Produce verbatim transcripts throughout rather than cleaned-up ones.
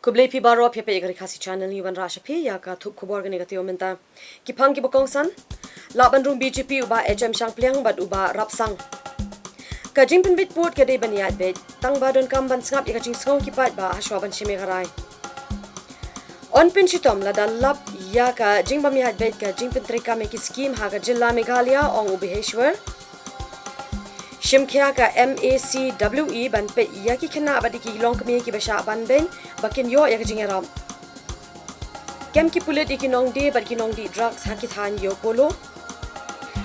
Khublei phi baroh, phi peit ïa ka Ri Khasi Channel, ngi wanrah sha phi ïa ka thup khubor kane ka taïew mynta. Ki phang kiba kongsan. Lah ban rung B J P u Bah H M Shangpliang bad u Bah Rapsang. Ka jingpynbeit pud ka dei ban ïaid beit, tang ba donkam ban sngap ïa ka jingsngew ki paidbah hashwa ban shim ïa ka rai. Yn pynshitom lada lap ïa ka jingbym ïaid beit ka jingpyntreikam ïa ki skim ha ka jylla Meghalaya, ong u Biheshwar. Shim khia ka M A C W E ban peit ïa ki khynnah bad ïa ki longkmie kiba shah ban beiñ ba kin ïoh ïa ka jingïarap. Kem ki pulit ïa ki nongdie bad ki nongdih drugs ha ki thaiñ Ïew Polo.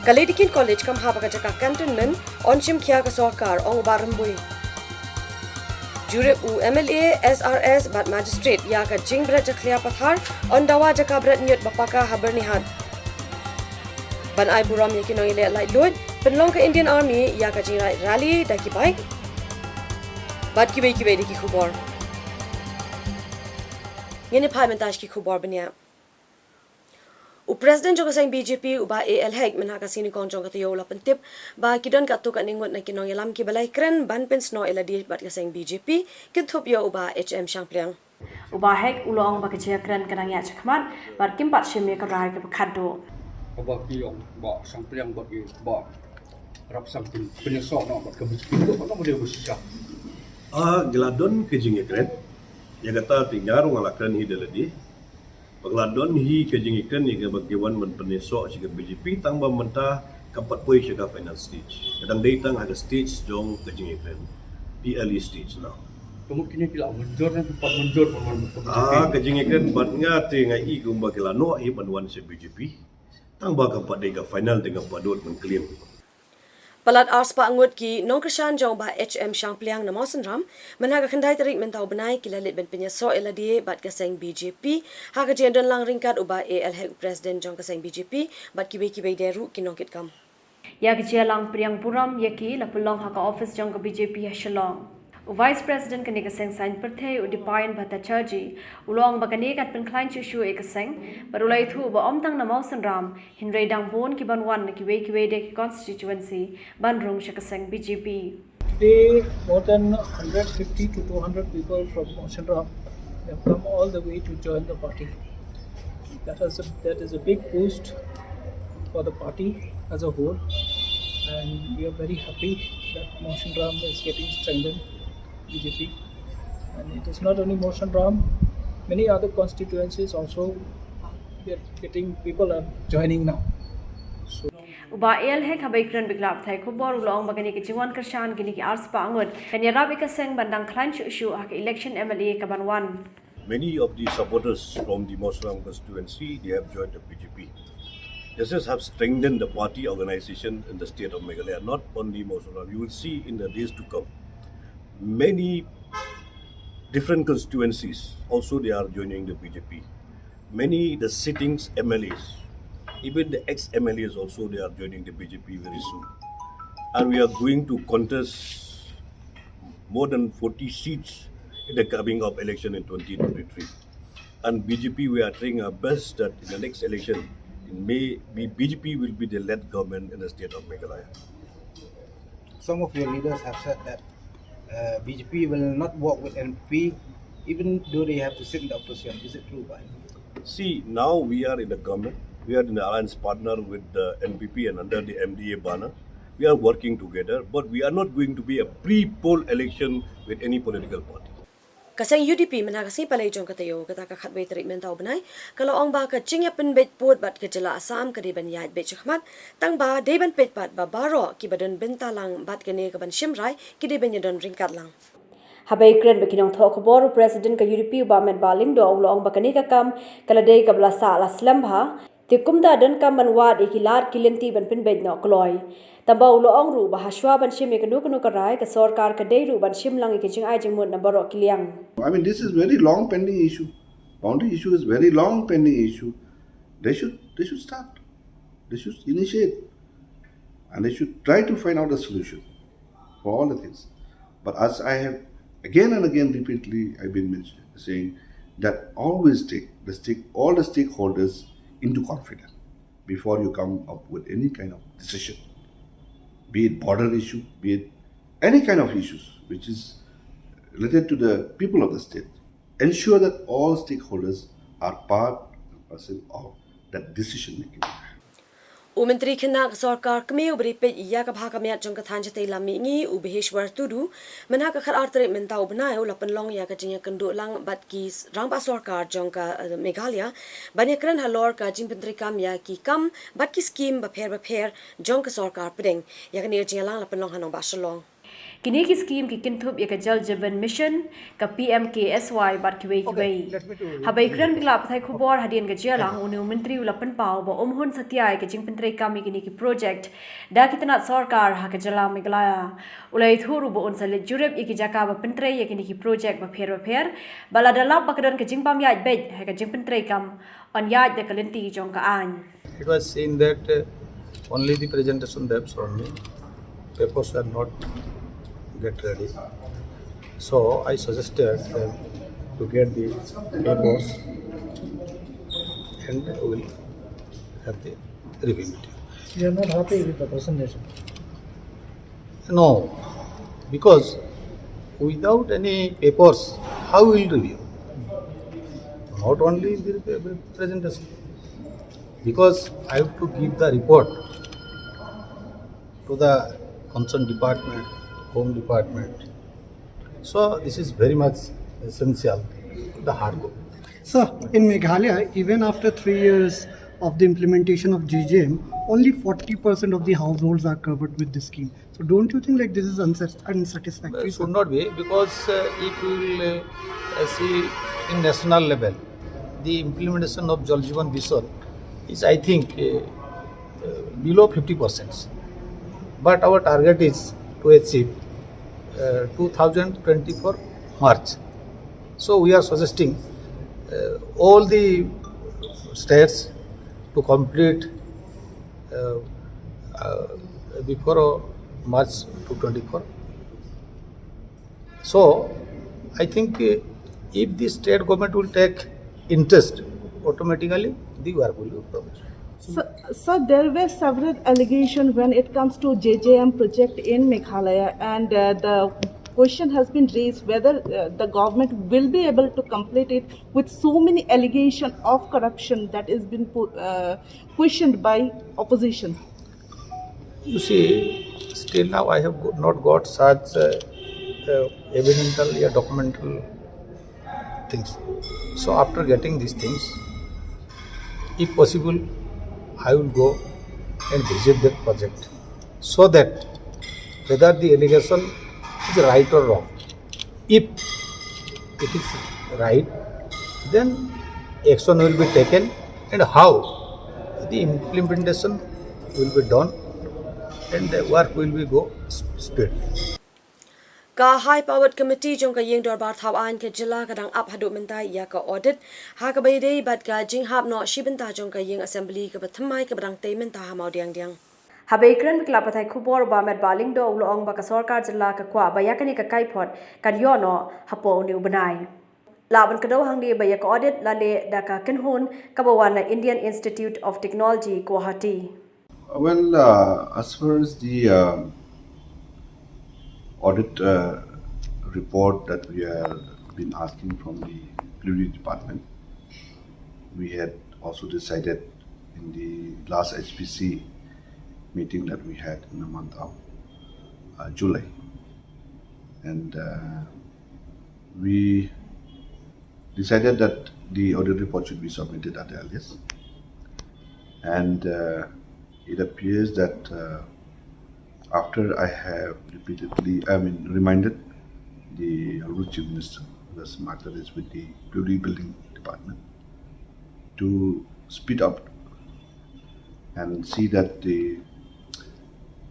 Ka Lady Keane College kam hap ha ka jaka cantonment, yn shim khia ka sorkar, ong u Bah Rymbui. Jurip u M L A, S R S bad magistrate ïa ka jingbret jakhlia pathar, yn dawa jaka bret ñiut ba paka ha Byrnihat. Ban ai burom ïa ki nongïaleh laitluid, pynlong ka Indian Army ïa ka jingride rally da ki bike. Bad kiwei kiwei de ki khubor. Ngin ïa phai mynta sha ki khubor bniah. U President jong ka seng B J P u Bah A L Hek mynha ka sngi Nyngkong jong ka taïew u la pyntip ba ki don katto katne ngut na ki nongïalam kiba la ïakren ban pynsnoh ïa lade bad ka seng B J P, kynthup ïa u Bah H M Shangpliang. U Bah Hek u la ong ba ka jingïakren ka dang ïaid shakhmat bad kim pat shim ïa ka rai kaba khatduh. Kaba ki ong Bah Shangpliang bad ki Bah Rapsang kin pynïasoh noh bad ka B J P, ka dei ba shisha. Ah, ki la don ka jingïakren. Ïa kata te nga ruh nga la kren hi da lade. Ba ka la don hi ka jingïakren ïa kaba ki wan ban pynïasoh sha ka B J P, tang ba mynta kam pat poi sha ka final stage. Ka dang dei tang ha ka stage jong ka jingïakren. The early stage now. Ka mut kine ki la mynjur ne ki pat mynjur ban wan ka B J P? Ah, ka jingïakren bad nga te nga i kumba ki la noh hi ban wan sha B J P. Tang ba kam pat dei ka final te nga pat dud ban claim. Palat arspah ngut ki nongkyrshan jong u Bah H M Shangpliang na Mawsynram, mynha ka khyndai tarik mynta u bnai ki la leit ban pynïasoh ïa lade bad ka seng B J P ha ka jingdonlang ryngkat u Bah A L Hek u President jong ka seng B J P bad kiwei kiwei de ruh ki nongkitkam. Ïa ka jingïalang pdiang burom ïa ki la pynlong ha ka office jong ka B J P ha Shillong. U Vice President kane ka seng saiñ pyrthei u Deepayan Bhattacharjee u la ong ba kane kan pynkhlaiñ shuh shuh ïa ka seng bad u la ïathuh ba ym tang na Mawsynram, hynrei dang bun ki ban wan na kiwei kiwei de ki constituency ban rung sha ka seng B J P. Today, more than one hundred fifty to two hundred people from Mawsynram have come all the way to join the party. That is a, that is a big boost for the party as a whole, and we are very happy that Mawsynram is getting strengthened, B J P. And it is not only Mawsynram, many other constituencies also, they're getting, people are joining now. So, u Bah A L Hek haba ïakren bad ki lad pathai khubor u la ong ba kane ka jingwan kyrshan kine ki arspah ngut kan ïarap ïa ka seng ban dang khlaiñ shuh shuh ha ka election M L A ka ban wan. Many of the supporters from the Mawsynram constituency, they have joined the B J P. This has have strengthened the party organization in the state of Meghalaya, not only Mawsynram. You will see in the days to come, many different constituencies also they are joining the B J P. Many the sittings M L As, even the ex M L As also they are joining the B J P very soon. And we are going to contest more than forty seats in the coming up election in twenty twenty-three. And B J P, we are trying our best that in the next election, in May, B-, B J P will be the led government in the state of Meghalaya. Some of your leaders have said that uh, B J P will not work with N P P, even though they have to sit in the opposition. Is it true, Bah? See, now we are in the government, we are in the alliance partner with the N P P and under the M D A banner. We are working together, but we are not going to be a pre-poll election with any political party. Ka seng U D P mynha ka sngi Palei jong ka taïew, kata ka khatwei tarik mynta u bnai, ka la ong ba ka jingïapynbeit pud bad ka jylla Assam ka dei ban ïaid beit shakhmat, tang ba dei ban peit pat ba baroh kiba don bynta lang bad kane ka ban shim rai ki dei ban ïadon ryngkat lang. Haba ïakren bad ki nongthoh khubor, u President ka U D P u Bah Metbah Lyngdoh u la ong ba kane ka kam ka la dei kaba la sah la slem bha. Te kumta donkam ban wad ïa ki lad ki lynti ban pynbeit noh kloi. Tangba u la ong ruh ba hashwa ban shim ïa kano kano ka rai, ka sorkar ka dei ruh ban shim lang ïa ka jingai jingmut na baroh ki liang. I mean, this is very long pending issue. Boundary issue is very long pending issue. They should, they should start. They should initiate. And they should try to find out a solution for all the things. But as I have again and again repeatedly, I've been mentioning, saying that always take the stake, all the stakeholders into confidence before you come up with any kind of decision, be it border issue, be it any kind of issues which is related to the people of the state. ensure that all stakeholders are part and parcel of that decision making. U Myntri Khynnah ka Sorkar Kmie u Bah Riewpeit ïa ka bha ka miat jong ka thaiñ shatei lam mihngi u Baheshwar Tudu, mynha ka khatar tarik mynta u bnai u la pynlong ïa ka jingïakynduh lang bad ki s- rangbah sorkar jong ka, eh, Meghalaya ban ïakren halor ka jingpyntreikam ïa ki kam bad ki skim bapher bapher jong ka sorkar pdeng. Ïa kane ka jingïalang la pynlong ha nongbah Shillong. Kine ki skim ki kynthup ïa ka Jal Jeevan Mission, ka P M K S Y bad kiwei kiwei. Haba ïakren bad ki lad pathai khubor hadien ka jingïalang, une u Myntri u la pynpaw ba um hun satia ïa ka jingpyntreikam ïa kine ki projek da ki tnat sorkar ha ka jylla Meghalaya. U la ïathuh ruh ba un sa leit jurip ïa ki jaka ba pyntrei ïa kine ki projek bapher bapher, bad lada lap ba ka don ka jingbym ïaid beit ha ka jingpyntreikam, yn ïaid da ka lynti jong ka aiñ. It was seen that uh, only the presentation they have shown me, papers were not get ready. So I suggested them to get the papers and we will have the review meeting. You are not happy with the presentation? No, because without any papers, how will review? Not only the presentation, because I have to give the report to the concerned department, home department. So this is very much essential to the hard work. Sir, in Meghalaya, even after three years of the implementation of J J M, only forty percent of the households are covered with this scheme. So don't you think like this is unsat- unsatisfactory? It should not be, because uh, if you will uh, uh, see in national level, the implementation of Jal Jeevan Mission is, I think, uh, uh, below fifty percent. But our target is to achieve uh, two thousand twenty-four March. So we are suggesting uh, all the states to complete uh, uh, before uh, March two twenty-four. So I think uh, if the state government will take interest, automatically the work will be progress. So, so there were several allegations when it comes to J J M project in Meghalaya, and uh, the question has been raised whether uh, the government will be able to complete it with so many allegations of corruption that has been pu- uh, questioned by opposition. You see, still now I have go- not got such uh, uh, evidential or documental things. So after getting these things, if possible, I will go and visit that project so that whether the allegation is right or wrong. If it is right, then action will be taken and how the implementation will be done and the work will be go speed. Ka High Powered Committee jong ka Ïing Dorbar Thaw Aiñ ka Jylla ka dang ap haduh mynta ïa ka audit ha kaba ïadei bad ka jinghap noh shi bynta jong ka Ïing Assembly kaba thymmai kaba dang tei mynta ha Mawdiangdiang. Haba ïakren bad ki lad pathai khubor, u Bah Metbah Lyngdoh u la ong ba ka sorkar jylla ka kwah ba ïa kane ka kaiphod kan ïoh noh hapoh une u bnai. La ban kdew hangne ba ïa ka audit la leh da ka kynhun kaba wan na Indian Institute of Technology, Guwahati. Well, uh, as far as the uh, audit uh, report that we have been asking from the Plenary Department, we had also decided in the last H P C meeting that we had in the month of uh, July. And uh, we decided that the audit report should be submitted at the earliest. And uh, it appears that uh, after I have repeatedly, I mean, reminded the Honorable Chief Minister, who has marked this with the Plenary Building Department, to speed up and see that the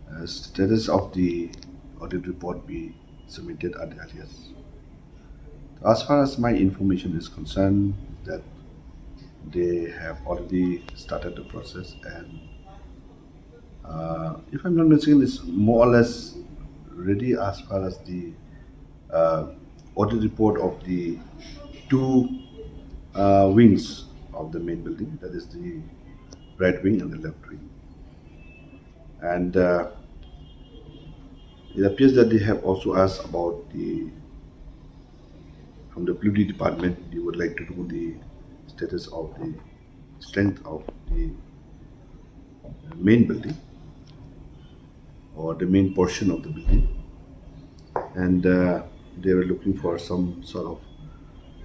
uh, status of the audit report be submitted at the earliest. As far as my information is concerned, that they have already started the process, and uh, if I'm not mistaken, it's more or less ready as far as the uh, audit report of the two uh, wings of the main building, that is the right wing and the left wing. And uh, it appears that they have also asked about the From the P W D department, they would like to know the status of the strength of the main building or the main portion of the building, and uh, they were looking for some sort of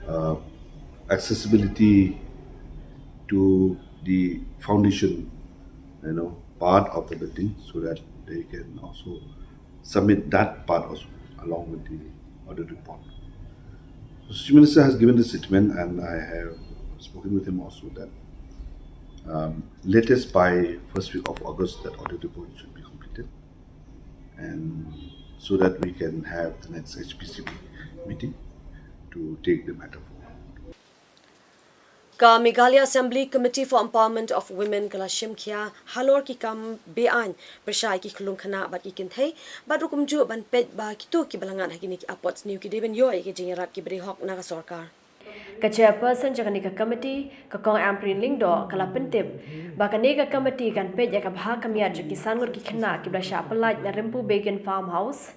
uh, accessibility to the foundation, you know, part of the building, so that they can also submit that part also along with the audit report. The Chief Minister has given the statement, and I have spoken with him also that um, latest by first week of August that audit report should be completed, and so that we can have the next H P C B meeting to take the matter forward. Ka Meghalaya Assembly Committee for Empowerment of Women ka la shim khia halor ki kam be-aiñ pyrshah ki khyllung khynnah bad ki kynthei, bad ruh kumjuh ban peit ba kito kiba la ngat ha kine ki apot sniew ki dei ban ïoh ïa ki jingïarap kiba dei hok na ka sorkar. Ka chairperson jong kane ka committee, ka Kong Ampareen Lyngdoh, ka la pyntip ba kane ka committee kan peit ïa ka bha ka miat jong ki san ngut ki khynnah kiba la shah pyllait na Rympu Begin Farmhouse.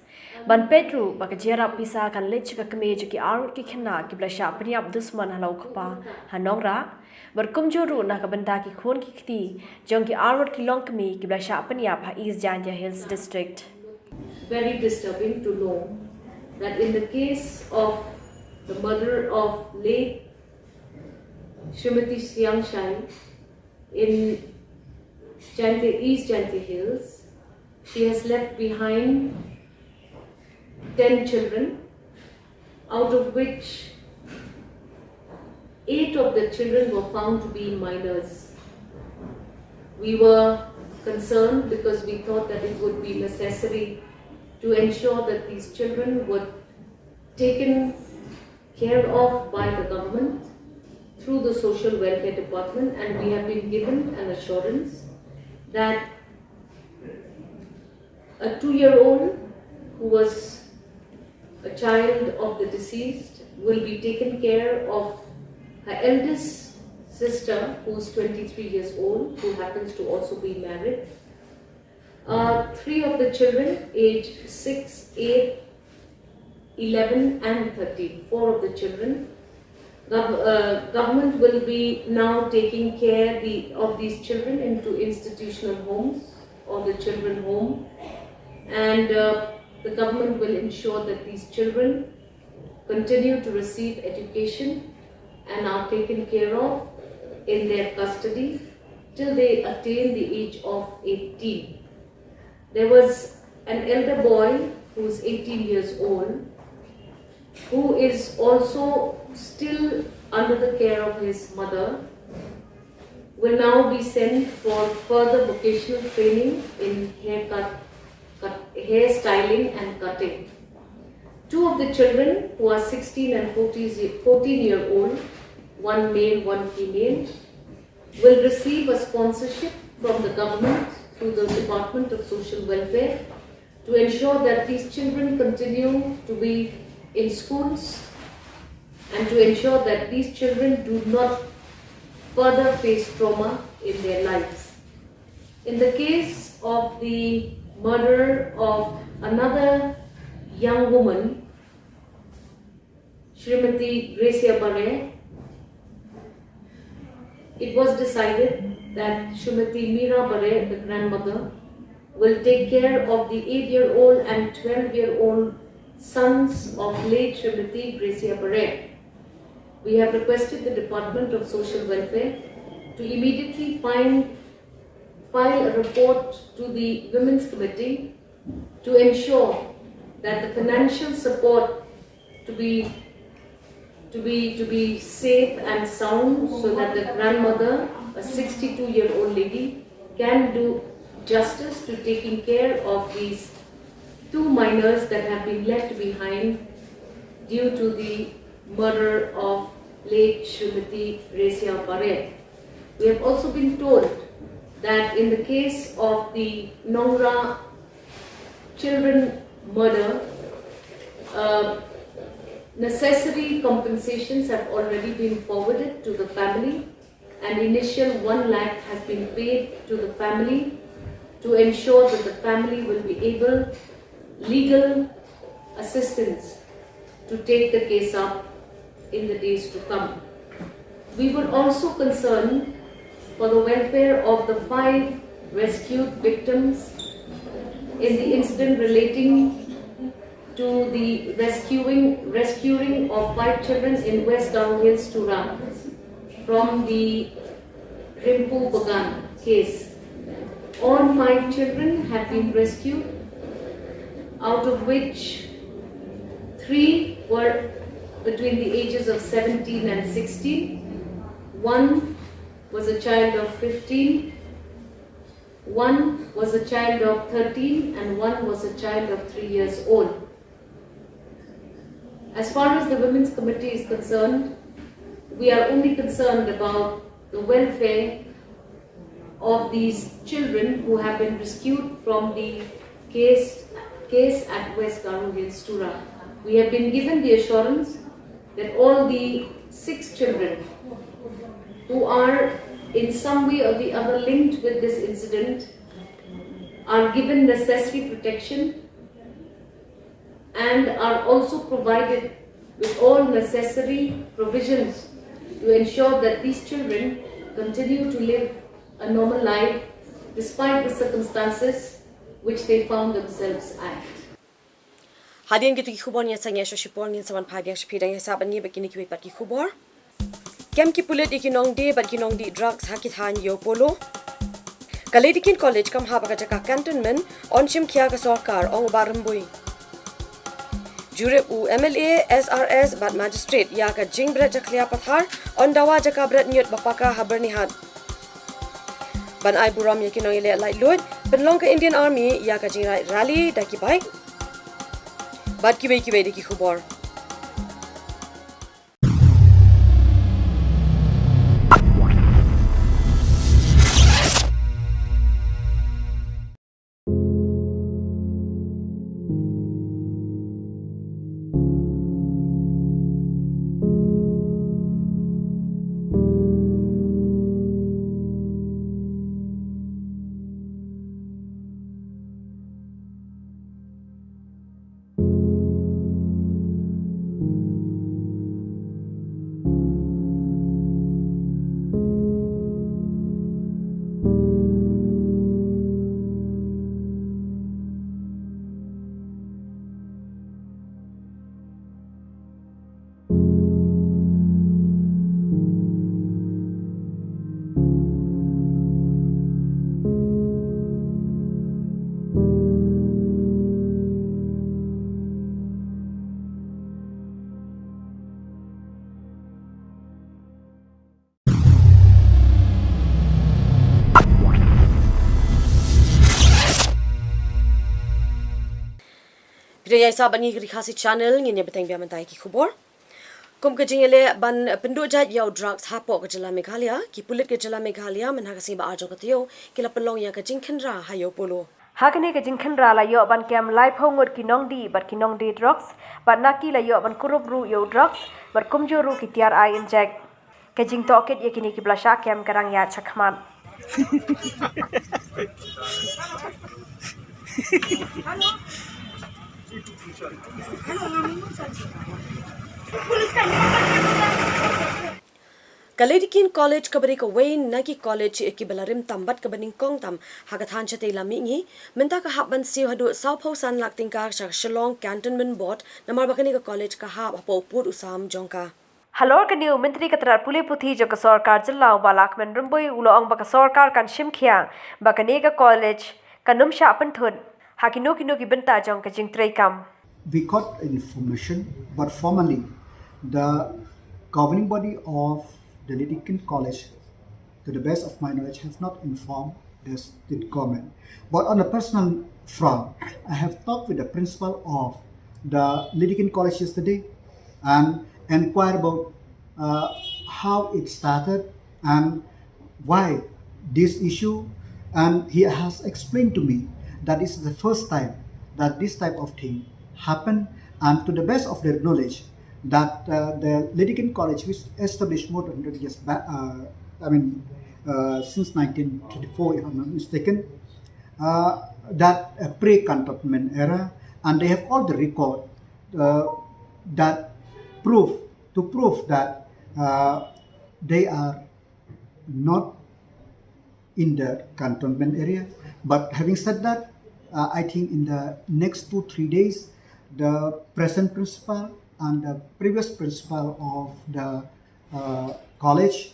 Ban peit ruh ba ka jingïarap pisa kan leit sha ka kmie jong ki ar ngut ki khynnah kiba la shah pynïap dusmon ha la u kpa ha Nongrah, bad kumjuh ruh na ka bynta ki khun ki kti jong ki ar ngut ki longkmie kiba la shah pynïap ha East Jaintia Hills District. Very disturbing to know that in the case of the murder of late Srimati Siangshai in Jaintia, East Jaintia Hills, she has left behind ten children, out of which eight of the children were found to be minors. We were concerned because we thought that it would be necessary to ensure that these children were taken care of by the government through the social welfare department, and we have been given an assurance that a two year old who was a child of the deceased will be taken care of her eldest sister, who's twenty-three years old, who happens to also be married. Uh, three of the children, aged six, eight, eleven, and thirteen, four of the children. Gov- uh, government will be now taking care the, of these children into institutional homes or the children home, and uh, the government will ensure that these children continue to receive education and are taken care of in their custody till they attain the age of eighteen. There was an elder boy who's eighteen years old, who is also still under the care of his mother, will now be sent for further vocational training in haircut, cut, hair styling and cutting. Two of the children, who are sixteen and fourteen, fourteen year old, one male, one female, will receive a sponsorship from the government through the Department of Social Welfare to ensure that these children continue to be in schools and to ensure that these children do not further face trauma in their lives. In the case of the murder of another young woman, Srimati Gracia Bareh, it was decided that Srimati Mira Bareh, the grandmother, will take care of the eight year old and twelve year old sons of late Srimati Gracia Bareh. We have requested the Department of Social Welfare to immediately find, file a report to the Women's Committee to ensure that the financial support to be to be to be safe and sound, so that the grandmother, a sixty-two year old lady, can do justice to taking care of these two minors that have been left behind due to the murder of late Srimati Gracia Bareh. We have also been told that in the case of the Nongrah children murder, uh, necessary compensations have already been forwarded to the family, and initial one lakh has been paid to the family to ensure that the family will be able legal assistance to take the case up in the days to come. We would also concern for the welfare of the five rescued victims in the incident relating to the rescuing rescuing of five children in West Garo Hills, Tura, from the Rimpu Bagan case. All five children have been rescued, out of which three were between the ages of seventeen and sixteen. One was a child of fifteen, one was a child of thirteen, and one was a child of three years old. As far as the Women's Committee is concerned, we are only concerned about the welfare of these children who have been rescued from the case, case at West Garo Hills, Tura. We have been given the assurance that all the six children who are in some way or the other linked with this incident are given necessary protection and are also provided with all necessary provisions to ensure that these children continue to live a normal life despite the circumstances which they found themselves at. Hadien kito ki khubor ngin sa ïa sngap shipor, ngin sa wan phai biang sha phi, dang ïa sah bad ngi bad kine kiwei pat ki khubor. Kem ki pulit ïa ki nongdie bad ki nongdih drugs ha ki thaiñ Ïew Polo. Ka Lady Keane College kam hap ha ka jaka cantonment, yn shim khia ka sorkar, ong u Bah Rymbui. Jurip u M L A, S R S bad magistrate ïa ka jingbret jakhlia pathar, yn dawa jaka bret ñiut ba paka ha Byrnihat. Ban ai burom ïa ki nongïaleh laitluid, pynlong ka Indian Army ïa ka jingïaleh rally da ki bike. Bad kiwei kiwei de ki khubor. Phi ïa sah bad ngi ka Ri Khasi Channel, ngin ïa bteng biang mynta ïa ki khubor. Kum ka jingïaleh ban pynduh jait ïa u drugs hapoh ka jylla Meghalaya, ki pulit ka jylla Meghalaya mynha ka sngi Ba-ar jong ka taïew ki la pynlong ïa ka jingkhynra ha Ïew Polo. Ha kane ka jingkhynra la ïoh ban kem laiphew ngut ki nongdih bad ki nongdie drugs, bad na ki la ïoh ban kurup ruh ïa u drugs, bad kumjuh ruh ki tiar ai injek. Ka jingtohkit ïa kine kiba la shah kem ka dang ïaid shakhmat. Ka Lady Keane College kaba dei kawei na ki college kiba la rim tam bad kaba nyngkong tam ha ka thaiñ shatei lam mihngi, mynta ka hap ban siew haduh sawphew san lak tyngka sha ka Shillong Cantonment Board, namar ba kane ka college ka hap hapoh u pud u sam jong ka. Halor kane u Myntri ka tnad pule puthi jong ka sorkar jylla u Bah Lahkmen Rymbui u la ong ba ka sorkar kan shim khia ba kane ka college kan ym shah pynthut ha kino kino ki bynta jong ka jingtrei kam. We got information, but formally, the governing body of the Lady Keane College, to the best of my knowledge, have not informed the state government. But on a personal front, I have talked with the principal of the Lady Keane College yesterday and inquired about uh, how it started and why this issue. And he has explained to me that it's the first time that this type of thing happened, and to the best of their knowledge, that uh, the Lady Keane College, which established more than hundred years back, uh, I mean, uh, since nineteen twenty-four, if I'm not mistaken, uh, that uh, pre-cantonment era, and they have all the record uh, that prove to prove that uh, they are not in the cantonment area. But having said that, uh, I think in the next two, three days, the present principal and the previous principal of the uh, college,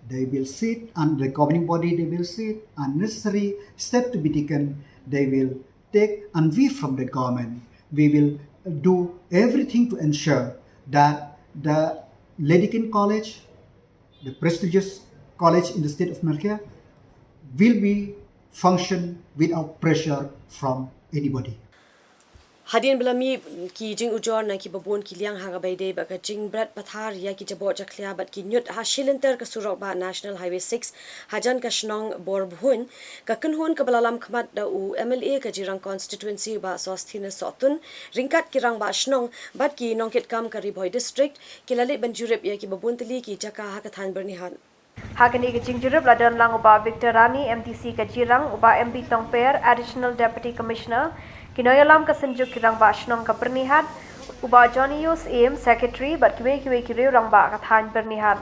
they will sit, and the governing body, they will sit, and necessary step to be taken, they will take, and we from the government, we will do everything to ensure that the Lady Kein College, the prestigious college in the state of Meghalaya, will be function without pressure from anybody. Hadien ba la mih ki jingujor na kiba bun ki liang ha kaba ïadei bad ka jingbret pathar ïa ki jaboh jakhlia bad ki ñiut ha shilynter ka surok bah National Highway six hajan ka shnong Borbhuiñ, ka kynhun kaba la lam khmat da u M L A ka Jirang Constituency Bah Sosthenes Sohtun ryngkat ki rangbah shnong bad ki nongkitkam ka Ri Bhoi District ki la leit ban jurip ïa kiba bun tylli ki jaka ha ka thaiñ Byrnihat. Ha kane ka jingjurip la don lang u Bah Victor Rani, M D C ka Jirang, u Bah M B Tongper, Additional Deputy Commissioner, ki nongïalam ka Synjuk ki rangbah shnong ka Byrnihat, u Bah Johnny Yus Im, Secretary, bad kiwei kiwei ki riew rangbah ka thaiñ Byrnihat.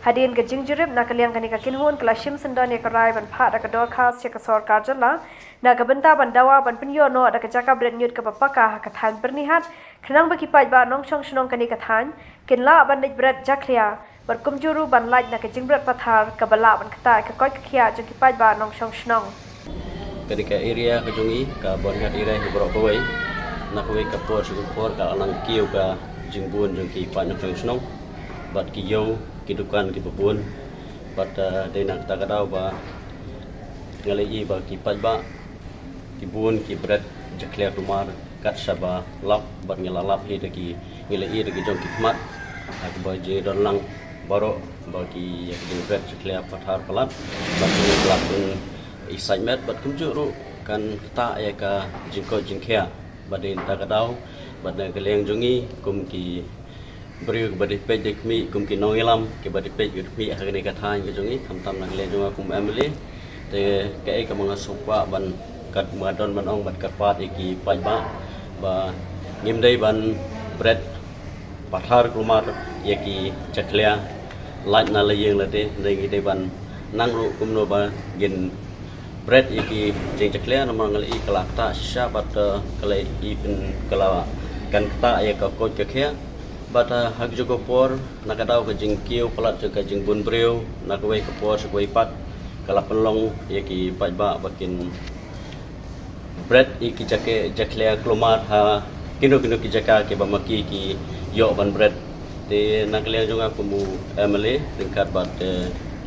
Hadien ka jingjurip na ka liang kane ka kynhun ka la shim syndon ïa ka rai ban phah da ka dorkhas sha ka sorkar jylla na ka bynta ban dawa ban pynïoh noh da ka jaka bret ñiut kaba paka ha ka thaiñ Byrnihat, khnang ba ki paidbah nongshong shnong kane ka thaiñ kin lah ban leit bret jakhlia bad kumjuh ruh ban lait na ka jingbret pathar kaba lah ban ktah ïa ka koit ka khiah jong ki paidbah nongshong shnong. Kane ka area ka jong ngi ka Byrnihat area hi baroh kawei, na kawei ka por sha ka por ka la nang kiew ka jingbun jong ki paid nongshong shnong bad ki ïew ki dukan kiba bun. Bad dei na kata ka daw ba nga la ïohi ba ki paidbah ki bun ki bret jakhlia kulmar kat shaba lap, bad ngi la lap hi da ki, ngi la ïohi da ki jong ki khmat ha kaba jingdon lang baroh ba ki ïa ki jingbret jakhlia pathar palat bad ki la pyn i sait met bad kumjuh ruh kan ktah ïa ka jingkoit jingkhiah. Bad dei na kata ka daw bad na ka liang jong ngi kum ki briew kiba dei peit dei khmih, kum ki nongïalam kiba dei peit dei khmih ha kane ka thaiñ ka jong ngi, khamtam na ka liang jong nga kum M L A. Te kaei kaba nga sngewkwah ban, kat ba nga don ban ong bad kyrpad ïa ki paidbah ba ngim dei ban bret pathar kulmar ïa ki jakhlia lait na la ïing lade, hynrei ngi dei ban nang ruh kumno ba ngin bret ïa ki jingjakhlia, namar nga la ïohi ka la ktah shisha bad ka la ïohi pyn ka la kan ktah ïa ka koit ka khiah. Bad ha kajuh ka por na ka daw ka jingkiew palat jong ka jingbun briew na kawei ka por sha kawei pat ka la pynlong ïa ki paidbah ba kin bret ïa ki jaka jakhlia kulmar ha kino kino ki jaka kiba ma ki ki ïoh ban bret. Te na ka liang jong nga kum u M L A ryngkat bad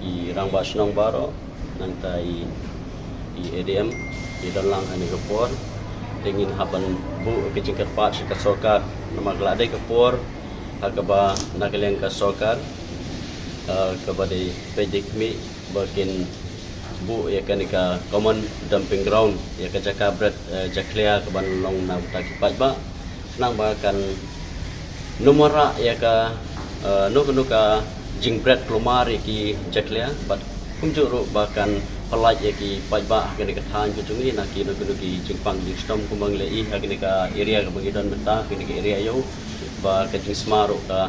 ki rangbah shnong baroh, nangta i, i A D M, i don lang ha kane ka por. Te ngin hap ban buh ka jingkyrpad sha ka sorkar namar ka la dei ka por ha kaba na ka liang ka sorkar kaba dei peit dei khmih ba kin buh ïa kane ka common dumping ground, ïa ka jaka bret jakhlia kaban long na bynta ki paidbah, khnang ba kan nym wanrah ïa ka no kano ka jingbret kulmar ïa ki jakhlia bad kumjuh ruh ba kan pyllait ïa ki paidbah ha kane ka thaiñ ka jong ngi na kino kino ki jingpang jingshitom kumba ngi la ïohi ha kane ka area kaba ngi don mynta, kane ka area ïew, ba ka jingsma ruh ka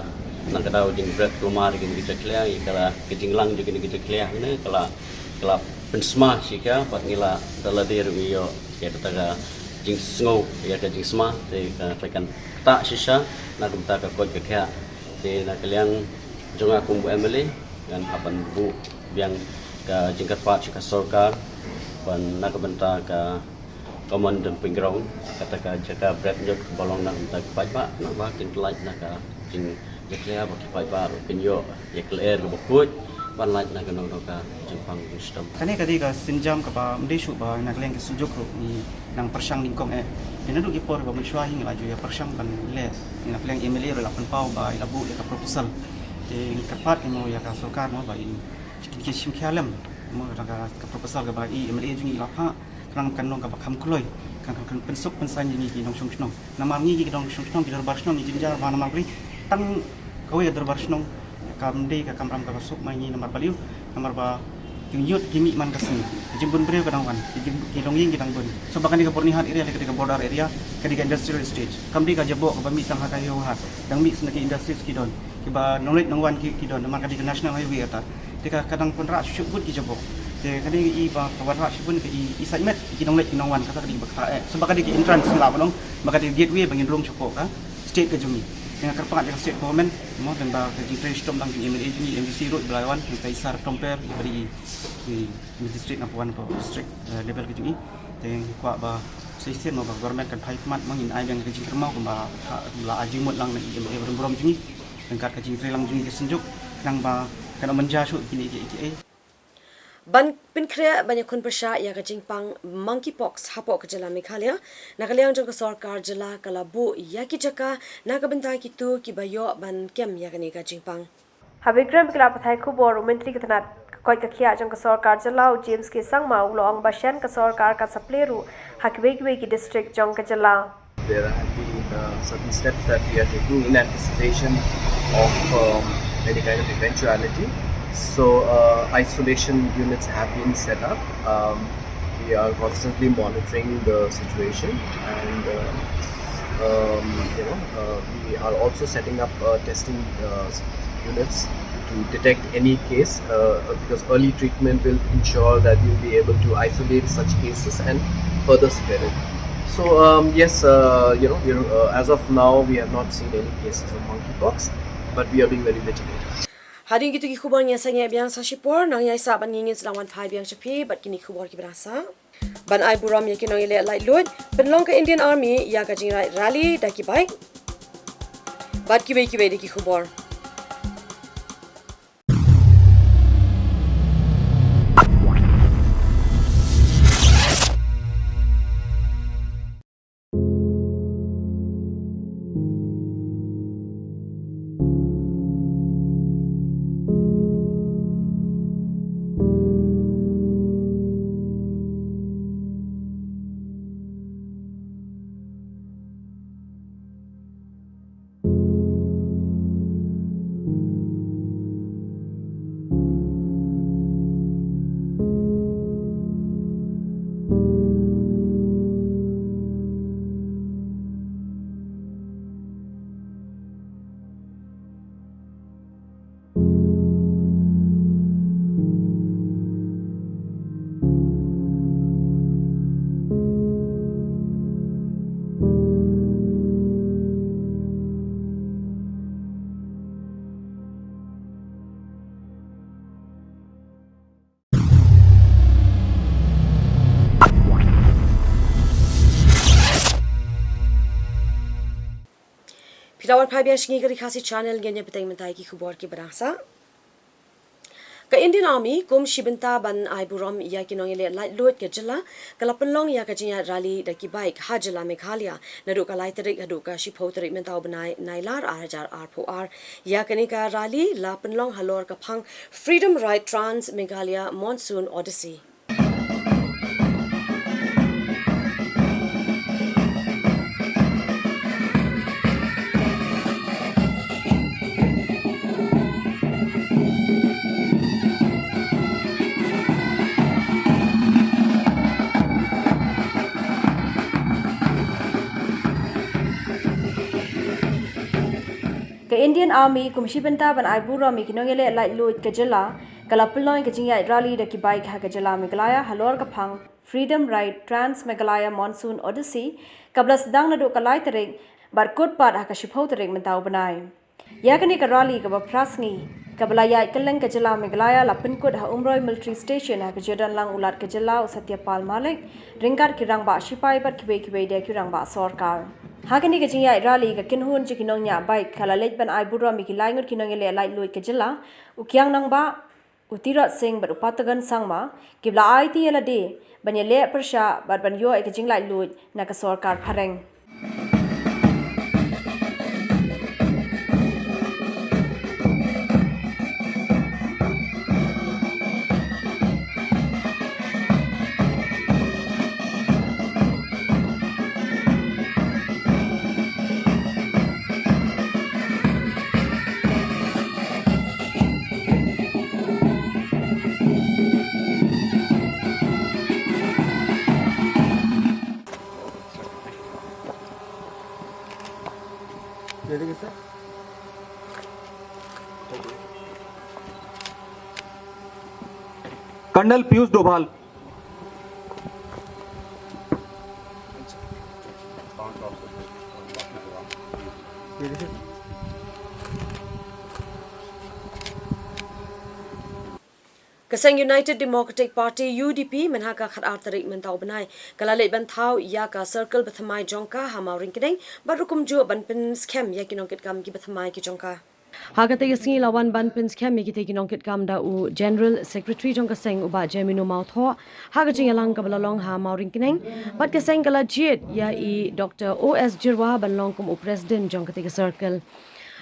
na ka daw jingbret kulmar ïa kine ki jakhlia, ïa ka la ka jinglang jong kine ki jakhlia ne ka la, ka la pynsma shisha bad ngi la da lade ruh ngi ïoh ïa kata ka jingsngew ïa ka jingsma, te ka, ka kan ktah shisha na ka bynta ka koit ka khiah. Te na ka liang jong nga kum u M L A ngan hap ban buh biang ka jingkyrpad sha ka sorkar ban na ka bynta ka common dumping ground, kata ka jaka bret ñiut kaba long na ka bynta ki paidbah, namar ba kin pyllait na ka jingjakhlia ba ki paidbah ruh kin ïoh ïa ka lyer kaba khuid ban lait na kano kano ka jingpang jingshitom. Kane ka dei ka sienjam kaba ym dei shuh ba na ka liang ki Synjuk ruh ngi nang pyrshang nyngkong eh. Te naduh ki por ba mynshuwa hi ngi la ju ïa pyrshang ban leh, na ka liang M L A ruh la pynpaw ba i la buh ïa ka proposal. Te ngi kyrpad mo ïa ka sorkar mo ba in ki shim khia lem mo ka, ka proposal kaba i M L A jong ngi i la phah, khnang kan long kaba kham kloi, kan, kan, kan pynsuk pynsaiñ ïa ngi ki nongshong shnong. Namar ngi ki nongshong shnong, ki dorbar shnong, ngi jynjar ba namar balei tang kawei ka dorbar shnong kam dei ka kamram kaba suk ma ngi namar balei, namar ba ki ñiut ki mih man ka sngi, ki jingbun briew ka dang wan, ki jing, ki longïing ki dang bun. So ba kane ka Byrnihat area ka dei ka border area, ka dei ka industrial estate. Kam dei ka jaboh kaba mih tang ha ka Howraghat, dang mih sha ki industries ki don. Kiba nongleit nongwan ki, ki don, namar ka dei ka national highway kata. Te ka, ka dang wanrah shuh shuh bun ki jabok. Te ka dei i ba ka wanrah shuh bun ka i, i side met ki nongleit ki nongwan, kata ka dei ba kata eh. Sa ba ka dei ka entrance ngi lah ban ong, ba ka dei gateway ba ngin rung shapoh ka state ka jong ngi. Te nga kyrpad ïa ka state government mo, lem bad ka jingtrei shitom lang jong i M L A jong ngi, M D C ruh ba la wan, ka Isar Tomper, ba dei i, i, i district number one, district, eh, level ka jong i. Te ngi kwah ba sa shisien mo ba government kan phai khmat mo, ngin ai biang ka jingkyrmen kumba ka, kumba la ai jingmut lang na i M L A ba don burom jong ngi. Ryngkat ka jingtrei lang jong ngi ka synjuk, khnang ba kan ym mynjur shuh kine kiei kiei. Ban pynkhreh ban ïakhun pyrshah ïa ka jingpang monkeypox hapoh ka jylla Meghalaya, na ka liang jong ka sorkar jylla ka la buh ïa ki jaka na ka bynta kito kiba ïoh ban kem ïa kane ka jingpang. Ha Bikrem ki la pathai khubor u Myntri ka tnat ka koit ka khiah jong ka sorkar jylla u James K Sangma u la ong ba shen ka sorkar ka sa plie ruh ha kiwei kiwei ki district jong ka jylla. There have been, uh, certain steps that we are taking in anticipation of, um, any kind of eventuality. So, uh, isolation units have been set up. Um, we are constantly monitoring the situation and, uh, um, you know, uh, we are also setting up, uh, testing, uh, units to detect any case, uh, because early treatment will ensure that we'll be able to isolate such cases and further spread it. So, um, yes, uh, you know, you know, uh, as of now, we have not seen any cases of monkeypox, but we are being very vigilant. Hadien kito ki khubor ngi ïa sangeh biang sa shipor, nang ïa sah ban ngin sdang wan phai biang sha phi bad kine ki khubor kiba dang sah. Ban ai burom ïa ki nongïaleh laitluid, pynlong ka Indian Army ïa ka jingïaid rally da ki bike. Bad kiwei kiwei de ki khubor. Phi la wan phai biang sha ngi ka Ri Khasi Channel, ngin ïa bteng mynta ïa ki khubor kiba dang sah. Ka Indian Army kum shi bynta ban ai burom ïa ki nongïaleh laitluid ka jylla, ka la pynlong ïa ka jingïaid rally da ki bike ha jylla Meghalaya naduh ka lai tarik haduh ka shiphew tarik mynta u bnai Nailar ar hajar arphew ar. Ïa kane ka rally la pynlong halor ka phang Freedom Ride Trans Meghalaya Monsoon Odyssey. Ka Indian Army kum shi bynta ban ai burom ïa ki nongïaleh laitluid ka jylla, ka la pynlong ïa ka jingïaid rally da ki bike ha ka jylla Meghalaya halor ka phang Freedom Ride Trans Meghalaya Monsoon Odyssey, kaba la sdang naduh ka lai tarik bad kut pat ha ka shiphew tarik mynta u bnai. Ïa kane ka rally kaba phra sngi, kaba la ïaid kylleng ka jylla Meghalaya, la pynkut ha Umroi Military Station ha ka jingdon lang u Lat ka jylla u Satya Pal Malik, ryngkat ki rangbah shipai bad kiwei kiwei de ki rangbah sorkar. Ha kane ka jingïaid rally, ka kynhun jong ki nongñiah bike ka la leit ban ai burom ïa ki lai ngut ki nongïaleh laitluid ka jylla, u Kiang Nangbah, u Tirot Singh bad u Patagon Sangma, kiba la aiti ïa lade ban ïaleh pyrshah bad ban ïoh ïa ka jinglaitluid na ka sorkar phareng. Colonel Piyush Doval. Ka seng United Democratic Party, U D P, mynha ka khatar tarik mynta u bnai, ka la leit ban thaw ïa ka circle bathymmai jong ka ha Mawryngkneng, bad ruh kumjuh ban pynskhem ïa ki nongkitkam ki bathymmai ki jong ka. Ha katei ka sngi la wan ban pynskhem ïa kitei ki nongkitkam da u General Secretary jong ka seng u Bah Jemino Mawthoh, ha ka jingïalang kaba la long ha Mawryngkneng, bad ka seng ka la jied ïa i Doctor O S Jyrwa ban long kum u President jong katei ka circle.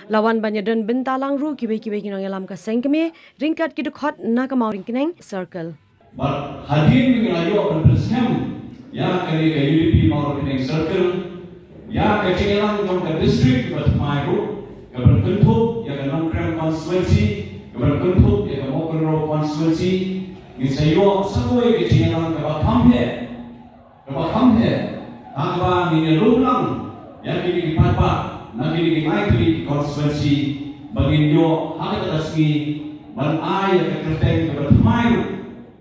La wan ban ïadon bynta lang ruh kiwei kiwei ki nongïalam ka seng kmie, ryngkat ki dkhot na ka Mawryngkneng circle. Bad hadien ba ngi la ïoh ban pynskhem ïa kane ka U D P Mawryngkneng circle, ïa ka jingïalang jong ka district kaba thymmai ruh, kaban kynthup ïa ka Nongkrem constituency, kaban kynthup ïa ka Mawkynrew constituency, ngin sa ïoh sa kawei ka jingïalang kaba kham heh, kaba kham heh, ha kaba ngin ïalum lang ïa kine ki paidbah na kine ki lai tylli ki constituency, ba ngin ïoh ha kata ka sngi ban ai ïa ka kyrteng kaba thymmai ruh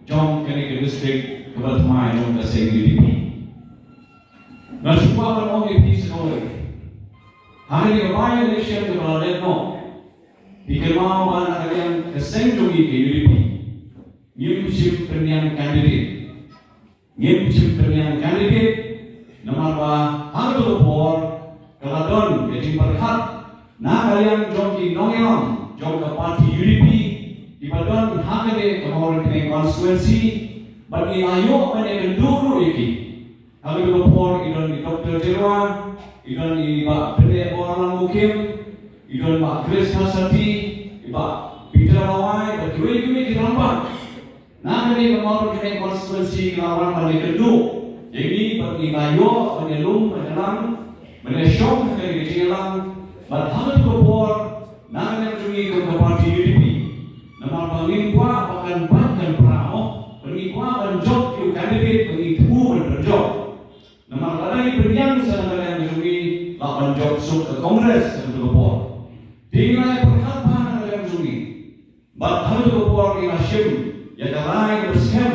jong kane ka district kaba thymmai jong ka seng U D P. Nga shu kwah ban ong ïa phi sa kawei. Ha kane ka by-election kaba la dep noh, phi kynmaw ba na ka liang ka seng jong ngi ka U D P, ngim shym pynïang candidate. Ngim shym pynïang candidate, namar ba ha kato ka por ka la don ka jingpyrkhat na ka liang jong ki nongïalam jong ka party U D P, kiba don ha kane ka Mawryngkneng constituency, bad ngi la ïoh ban ïakynduh ruh ïa ki. Ha kato ka por i don i Doctor Jyrwa, i don i Bah Pynlehbor Langmukim, i don Bah Chris Kharsati, i Bah Peter Lawai, bad kiwei kiwei ki rangbah na kane ka Mawryngkneng constituency, ki la wan ban ïakynduh ïa ngi bad ngi la ïoh ban ïalum, ban ïalang, ban ïashong ha kane ka jingïalang. Bad ha kato ka por, na ka liang jong ngi kum ka party U D P, namar ba ngim kwah ba kan bad kan pra mo, ba ngi kwah ban jop ïa u candidate ba ngi thmu ban pynjop. Namar lada ngi pynïang sa na ka liang jong ngi, lah ban jop suk ka Congress ha kato ka por. Te ngi la ïa pyrkhat bha na ka liang jong ngi. Bad ha kato ka por ngi la shim ïa ka rai kaba skhem,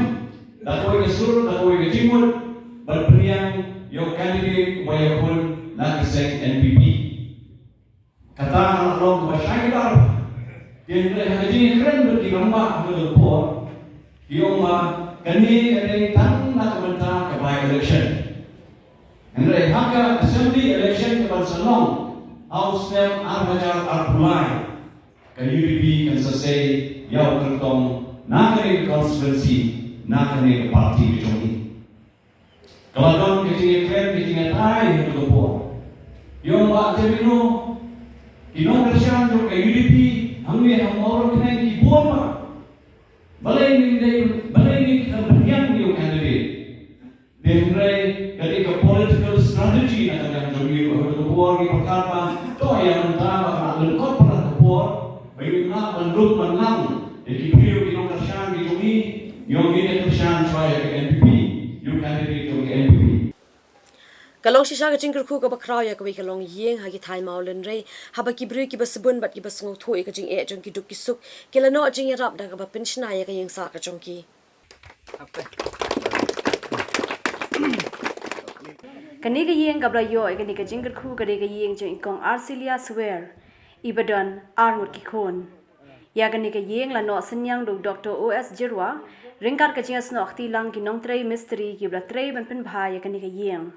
da kawei ka sur, da kawei ka jingmut, ban pynïang ïa u candidate uba ïakhun na ka seng N P P. Kata ka la long kaba shai kdar. Te hynrei ha ka jingïakren bad ki rangbah ha kato ka por, ki ong ba kane ka dei tang na ka bynta ka by-election. Hynrei ha ka assembly election kaban sa long ha u snem ar hajar arphew lai, ka U D P kan sa sei ïa u kyrtong na kane ka constituency, na kane ka party ka jong ngi. Ka la don ka jingïakren, ka jingïatai ha kato ka por. Ïa u Bah Jemino, ki nongkyrshan jong ka U D P hangne ha Mawryngkneng ki bun bha. Balei ngin dei, balei ngin dei ban pynïang ïa u candidate? Te hynrei ka dei ka political strategy na ka liang jong ngi, ha kato ka por ngi pyrkhat ba to ïa mynta ba ka la lyngkot palat ka por, ba ngin lah ban lut ban lang ïa ki briew, ki nongkyrshan ki jong ngi, ngi ong ngin ïa kyrshan shuwa ïa ka N P P, ïa u candidate jong ka N P P. Ka long shisha ka jingkyrkhu kaba khraw ïa kawei ka longïing ha ki thaiñ mawlynrei, haba ki briew kiba sbun bad kiba sngewthuh ïa ka jingeh jong ki duk ki suk, ki la noh jingïarap da kaba pynshna ïa ka ïing sah ka jong ki. Kane ka ïing kaba la ïoh ïa kane ka jingkyrkhu ka dei ka ïing jong i Kong Arcelia Swer, iba don ar ngut ki khun. Ïa kane ka ïing la noh synñiang da u Doctor O S Jyrwa, ryngkat ka jingïasnoh kti lang ki nongtrei mistri kiba la trei ban pynbha ïa kane ka ïing.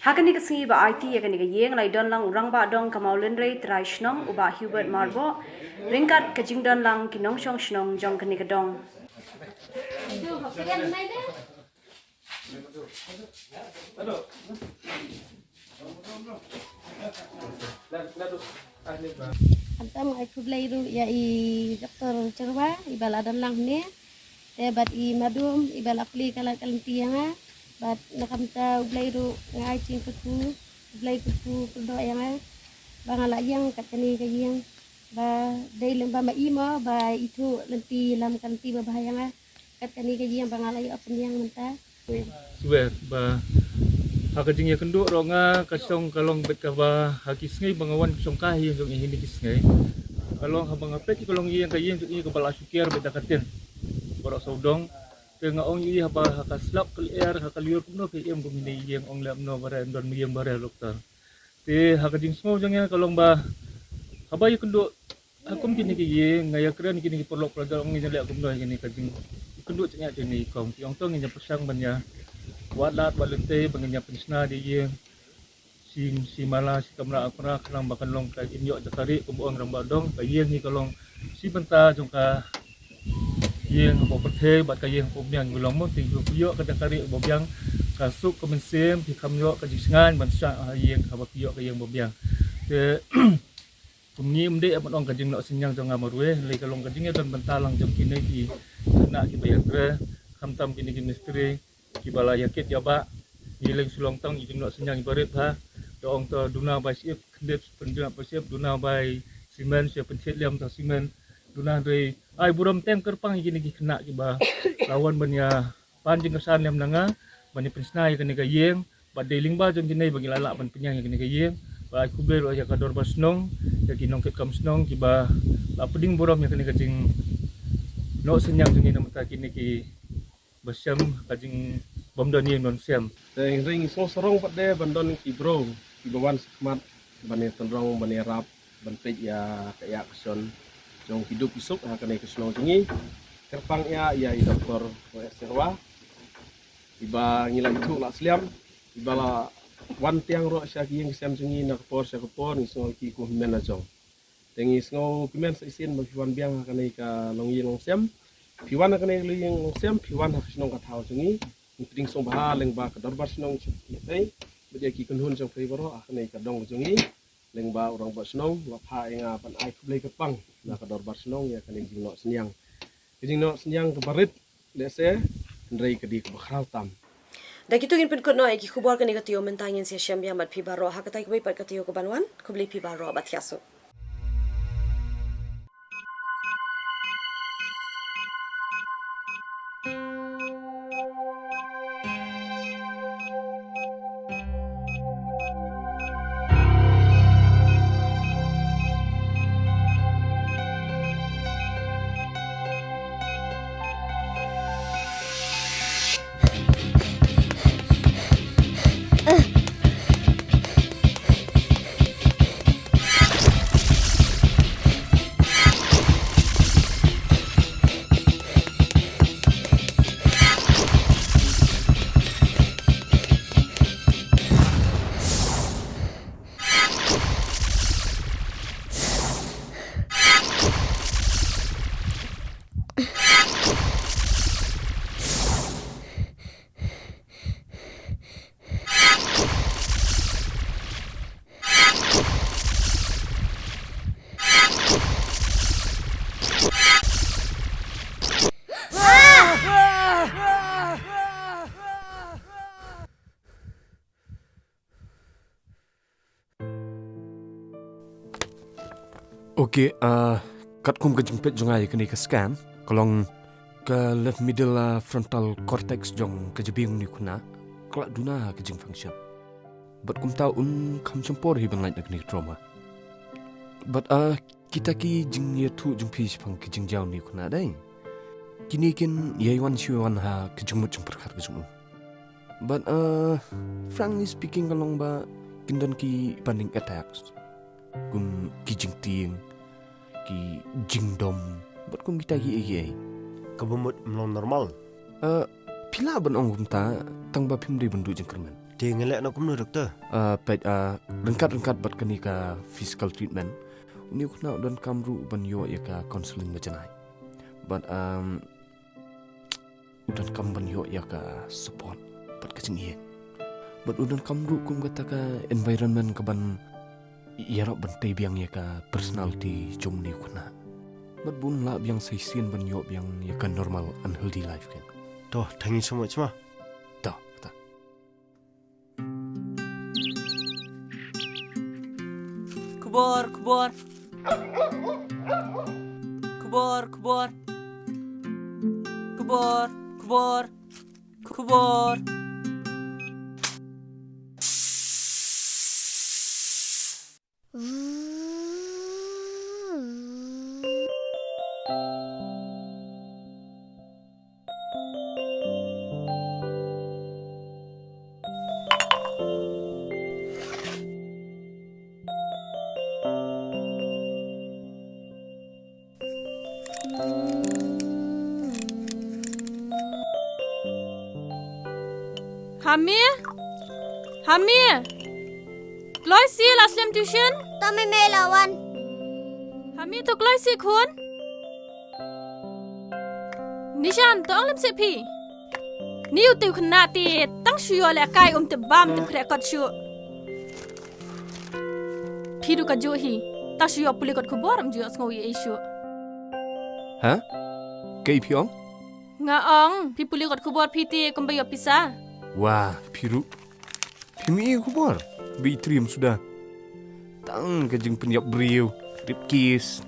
Ha kane ka sngi ba aiti ïa kane ka ïing la ïadon lang u Rangbah Dong ka Mawlynrei Trai Shnong u Bah Hubert Marboh, ryngkat ka jingdon lang ki nongshong shnong jong kane ka dong. Khamtam ai khublei ruh ïa i Doctor Jyrwa iba la don lang hangne. Te bad i Madum iba la plie ka lad ka lynti ïa nga. Bad na khamtam U Blei ruh nga ai jingkyrkhu, U Blei kyrkhu kyrdoh ïa nga ba nga la ïeng kat kane ka ïing. Ba dei lem ba ma i mo ba ithuh lynti lam ka lynti babha ïa nga. Kat kane ka ïing ba nga la ïoh pynïeng mynta. Swer ba ha ka jingïakynduh ruh nga ka shong ka long beit kaba ha ki sngi ba nga wan shong ka ha ïing jong i ha kine ki sngi. Ka long haba nga peit ka long ïing ka ïing jong i kaba la shu kiar beit da ka tin baroh sawdong. Te nga ong ïa i, haba ha ka slap ka lyer, ha ka lyer kumno phi im kum ine i ïing, ong leh kumno ba re, don ïing ba re doktor. Te ha ka jingsngew jong nga ka long ba haba ïakynduh ha kum kine ki ïing, nga ïakren kine ki paralok parajor, ong ngin ïaleh kumno ïa kine ka jingkynduh jingeh jong ine i kong. Ki ong to ngin ïa pyrshang ban ïa wad lad wad lynti ba ngin ïa pynshna ïa i ïing. Shi, shi mala, shi kamra, kamra, khnang ba kan long ka im ïoh jaka rieh, kumba ong rangbah dong, ka ïing hi ka long shi bynta jong ka ïing hapoh pyrthei bad ka ïing hapoh pyrthei ngi long mo, te phi ïoh ka jaka rieh ba biang, ka suk ka mynsiem, phi kham ïoh ka jingsngewbha ban shah ha ïing haba phi ïoh ka ïing ba biang. Te kum ngi ym dei ban ong ka jingnoh synñiang jong nga marwei, lei ka long ka jingïadon bynta lang jong kine ki khynnah kiba ïatrei, khamtam kine ki mistri kiba la ïakit ïabah. Ngi leng shu long tang ki jingnoh synñiang kiba rit ha. Da ong to duna bai ship, khyndiat pynjah bai ship, duna bai simen, ship pynchit liam tang simen. Duna hynrei ai burom teng kyrpang ïa kine ki khynnah kiba la wan ban ïa pan jingkyrshan lem na nga ban ïa pynshna ïa kane ka ïing. Bad dei lyngba jong kine ba ngi la lah ban pynïaid ïa kane ka ïing. Bad ai khublei ruh ïa ka dorbar shnong, ïa ki nongkitkam shnong kiba la pdiang burom ïa kane ka jingnoh synñiang jong ngi na bynta kine ki ba shem ka jingbymdon ïing don sem. Te hynrei ngi sngew sarong pat de ban don ki briew kiba wan shakhmat ban ïa tynrong, ban ïarap, ban peit ïa ka ïa ka shon jong ki duk ki suk ha kane ka shnong jong ngi. Kyrpang ïa, ïa i Doktor Roy S Sherwa, iba ngi la ithuh la sliam, iba la wan tiang ruh sha ki ïing ki sem jong ngi na ka por sha ka por, ngi sngew ki kum hynmen la jong. Te ngi sngew kmen sa shisien ba phi wan biang ha kane ka longïing longsem. Phi wan ha kane ka longïing longsem, phi wan ha ka shnong ka thaw jong ngi. Ngi pdiang sngewbha lyngba ka dorbar shnong jong ngi, bad ïa ki kynhun jong phi baroh ha kane ka dong jong ngi. Lyngba u rangbah shnong la phah ïa nga ban ai khublei kyrpang na ka dorbar shnong ïa kane ka jingnoh synñiang. Ka jingnoh synñiang kaba rit lehse, hynrei ka dei kaba khraw tam. Da kito ngin pynkut noh ïa ki khubor kane ka taïew mynta, ngin sa ïashem biang bad phi baroh ha katai kawei pat ka taïew kaban wan. Khublei phi baroh bad thiah suk. Okay, ah, katkum ka jingpeit jong nga ïa kane ka scan, ka long ka left middle, ah, frontal cortex jong ka jabieng une u khynnah ka la duna ka jingfunction. Bad kumta un kham shym por hi ban lait na kane ka trauma. Bad, ah, kita ki jingïathuh jong phi shaphang ki jingjaw une u khynnah dei, kine kin ïai wan shu wan ha ka jingmut jingpyrkhat ka jong u. But, uh, frankly speaking, ka long ba kin don ki panic attacks, kum ki jingtieng, ki jingdom, bad kum kita kiei kiei. Kaba mut ym long normal. Uh, phi lah ban ong kumta, tang ba phim dei ban duh jingkyrmen. Te ngi leh noh kumno, doktor? Uh, peit, uh, ryngkat ryngkat bad kane ka physical treatment, une u khynnah u donkam ruh ban ïoh ïa ka counselling ba janai. But, um, u donkam ban ïoh ïa ka support bad ka jingïeit. Bad u donkam ruh kum kata ka environment kaban ïarap ban tei biang ïa ka personality jong une u khynnah. Bad bun lah biang sa shisien ban ïoh biang ïa ka normal and healthy life kan. To, thank you so much ma. To, to. Khubor, khubor. Khubor, khubor. Khubor, khubor. Khubor. Hami? Hami? Kloi seh, la slem tuition? To mei mei, la wan. Hami, to kloi seh khun. Nishan, to ong lem seh phi. Ni u tei u khynnah te tang shu ïoh lehkai, um tip bam tip khreh kot shuh. Phi ruh kajuh hi. Tang shu ïoh pule kot khubor, um ju ïoh sngew ei ei shuh. Ha? Kaei phi ong? Nga ong, phi pule kot khubor phi te kumba ïoh pisa. Wah, phi ruh. Phi mih ei khubor? Ba i triem suda. Tang ka jingpynïap briew, rape case.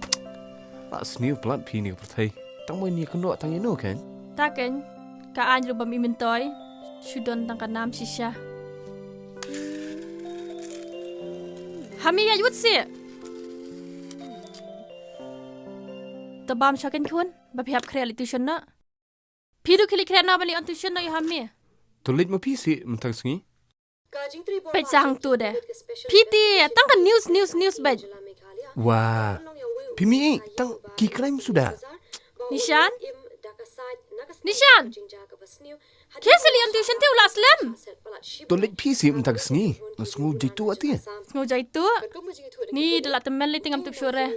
La sniew palat phi ne ka pyrthei. Tang ba ngi kynnoh tang ïano kan? Ta kan. Ka aiñ ruh bym i myntoi. Shu don tang ka nam shisha. Hami, ïa wut seh. To bam sha kan khun, ba phi hap khreh leit tuition noh. Phi ruh khie leit khreh noh ban leit on tuition noh ïa Hami. To leit ma phi seh mynta ka sngi. Peit sa hangto de. Phi te tang ka news, news, news beit. Wah. Phi mih ei tang ki crime suda. Nishan? Nishan! Khie sa leit on tuition te, u la slem. To leit phi seh mynta ka sngi. Nga sngew jai tuh ati. Sngew jai tuh? Ni da la tymmen lei te ngam tip shuh re.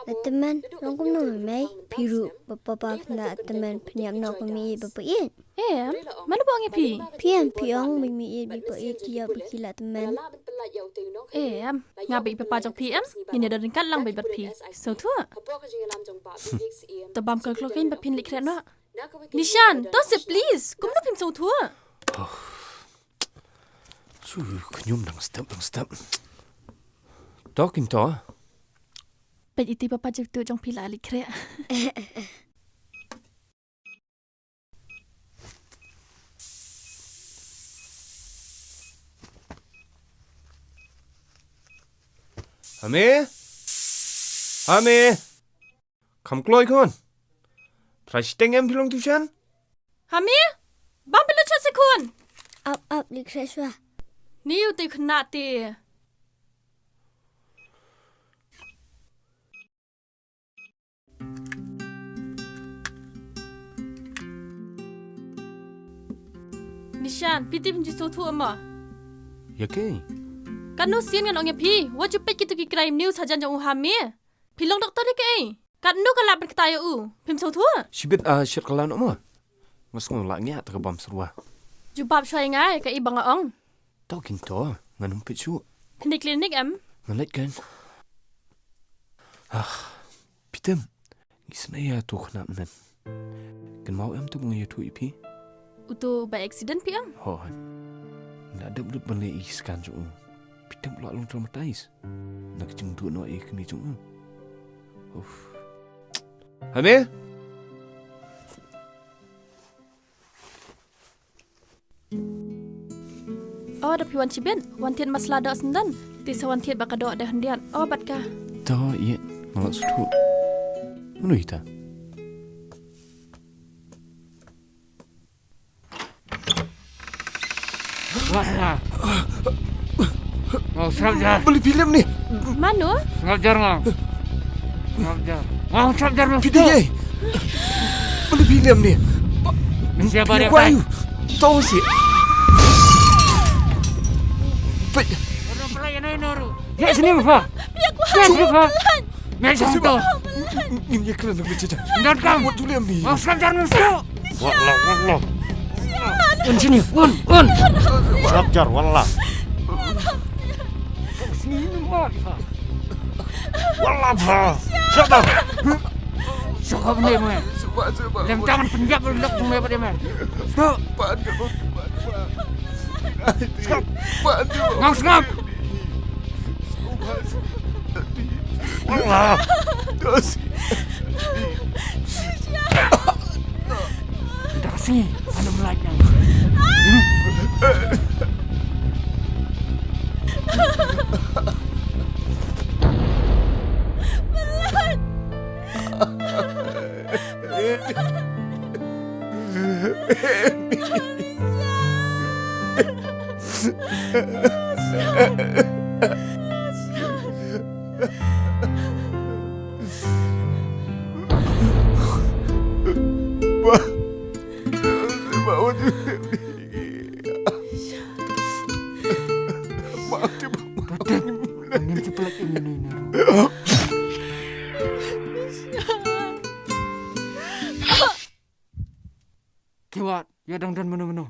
La tymmen, long kumno mei mei? Phi ruh bad papa khynnah tymmen, pynïap noh ka mih ïeit bad pa ïeit. Em, mano ba ong ïa phi? Phi em, phi ong ba i mih ïeit bad i pa ïeit ki ïap ba ki la tymmen. Em, nga bad i papa jong phi em, ngin ïa don ryngkat lang bad bad phi. Sngewthuh? To bam ka klok kein ba phin leit khreh noh. Nishan, to seh please. Kumno phim sngewthuh? Su khñium dang step dang step. To kin to. Peit iti papa jong tu jong phi la leit khreh. Hami? Hami? Kham kloi khun. Trai shiteng em phi long tuition? Hami? Bam phi long tuition seh khun. Ap ap, leit khreh shuwa. Ni u te khynnah te. Nishan, phi te phim ju sngewthuh mo? Ïa kaei? Katno sien ngan ong ïa phi, wat ju peit kito ki crime news hajan jong u Hami. Phi long doktor ïa kaei? Katno ka lah ban ktah ïa u? Phim sngewthuh? Shibit, ah, shit ka lah noh mo. Nga sngew lah ngiah ta ka bam syrwa. Jubab shuwa ïa nga ïa kaei ba nga ong. To kin to, ngan ym peit shuh. Phin leit klinik em? Ngan leit kan. Ah, phi tip. Ngi sngewsih ïa uto u khynnah mynne. Kynmaw em uto ba nga ïathuh ïa phi? Uto ba accident phi ong? Hooid. Nga la dep lut ban leh ïa ki scan jong u. Phi tip u la long traumatized na ka jingduh noh ïa i kmie jong u. Uff. Hami? O, da phi wan shibit, wan thied masala doh syndon. Te sa wan thied ba ka doh da khyndiat. O, bad ka. To, ïa, nga la sngewthuh. Mano ita? Wah. Ngau sngap jar. Balei phi lem ni? Mano? Sngap jar ngau. Sngap jar. Ngau sngap jar ngau. Phi dei ei? Balei phi lem ni? Ni siapa dia? Who are you? Tong si. Peit. Orang pelai yang naik noru. Ya sini muka. Ya sini muka. Ngin ïa kren lang, Richard. Wat ju leh ïa mi. Wallah, wallah. Un sini, un, un. Sngap jar, wallah. Wallah, bha. Sngap jar. Sngap jar. Lem tangan penjap lu lok jong me bad me. Sngap. Sngap. Ngam sngap. Dasi. Dasi, ano melai nang. Te wat, ïa dang don mano mano.